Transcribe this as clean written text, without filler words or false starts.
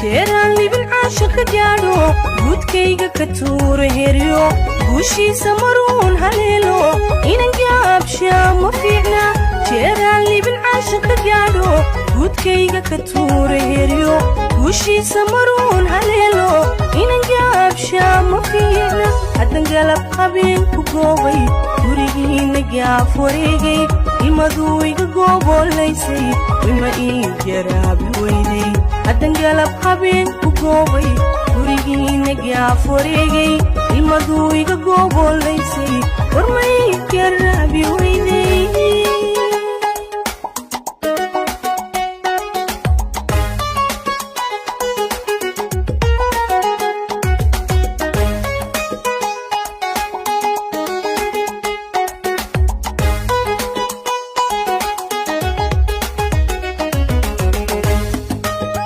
Jeeraan libin caasha ka gaadho, guudkayga ka tuuro heryo, guushiisa maruun haleelo, inan gaabshaa ma fiicna. Jeeraan libin caasha ka gaadho, guudkayga ka tuuro heryo, guushiisa maruun haleelo, inan gaabshaa ma fiicna. Haddan galab habeen ku goobay, gurigiinna gaaf wareegay, ilmaduu iga goobolaysay, wima ii garaabi weyday. Haddan galab habeen ku goobay, gurigiinna gaaf wareegay, ilmaduu iga goobolaysay, war ma ii garaabi weyday.